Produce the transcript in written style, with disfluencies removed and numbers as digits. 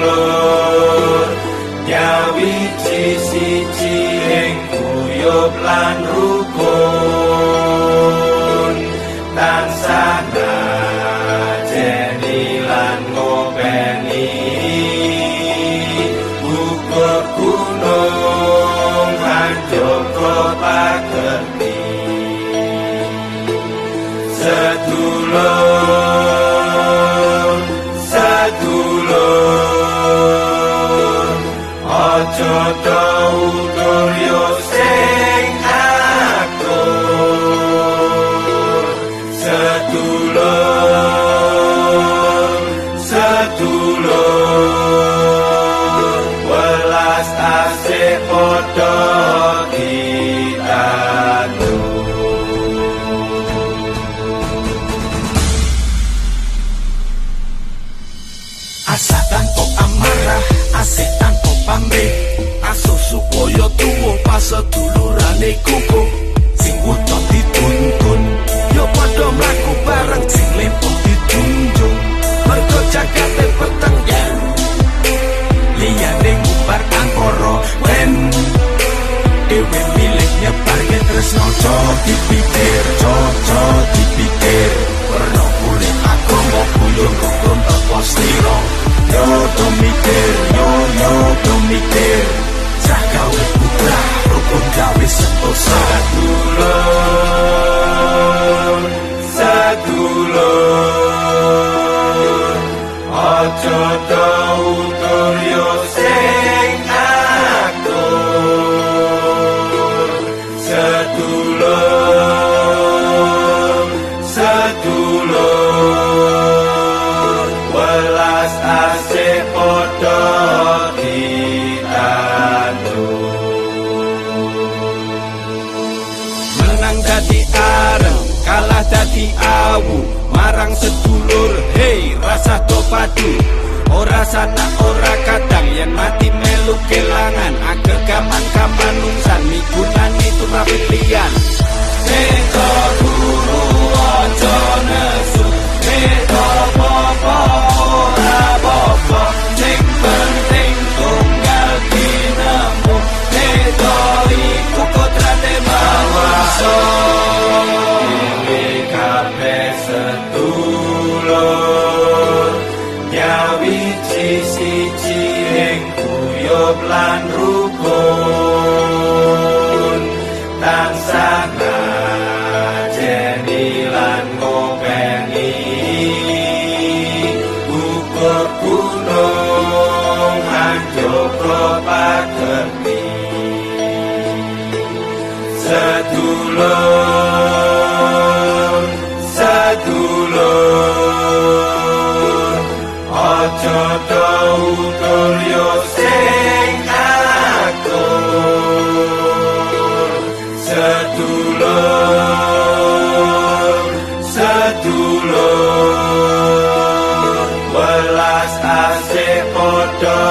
Sedulur nyawiji siji ing guyub lan rukun, tansah ngajeni lan ngopeni, gugur gunung hanjoko pakerti. Sedulur, sedulur, aja do udur yo sing akur. Sedulur, sedulur, welas asih padha ditandur. Asa tanpa amarah, asih tanpa pamrih, asuh supaya tuwa pasedulurane kukuh. Sing wuta dituntun, yo padha mlaku bareng, sing lempoh dijunjung. Mergo jagate peteng yen liyane ngubar angkara wen dhewe milih nyebarke tresno. Aja dipikir, aja dipikir, werna kulit agama guyub rukun tata slira. Yo do mikir, yo yo do mikir, cah gawe putra rukun gawe sentosa. Sedulur, sedulur, aja do udur yo sing akur. Sedulur, sedulur, welas asih padha ditandur. Menang dadi areng, kalah dadi awu, marang sedulur, hei rasah do padu. Ora sanak ora kadang, yen mati melu kelangan, agegaman kamanungsan migunani tumrap liyan. Beda guru aja nesu, beda apa ora apa, sing penting tunggal tinemu, beda iku kodrate manungsa. Dhewe kabeh sedulur, nyawiji siji ing guyub lan rukun, tansah ngajeni lan ngopeni, gugur gunung hanjoko pakerti. Sedulur, sedulur, aja do udur yo sing akur. Sedulur, sedulur, welas asih padha.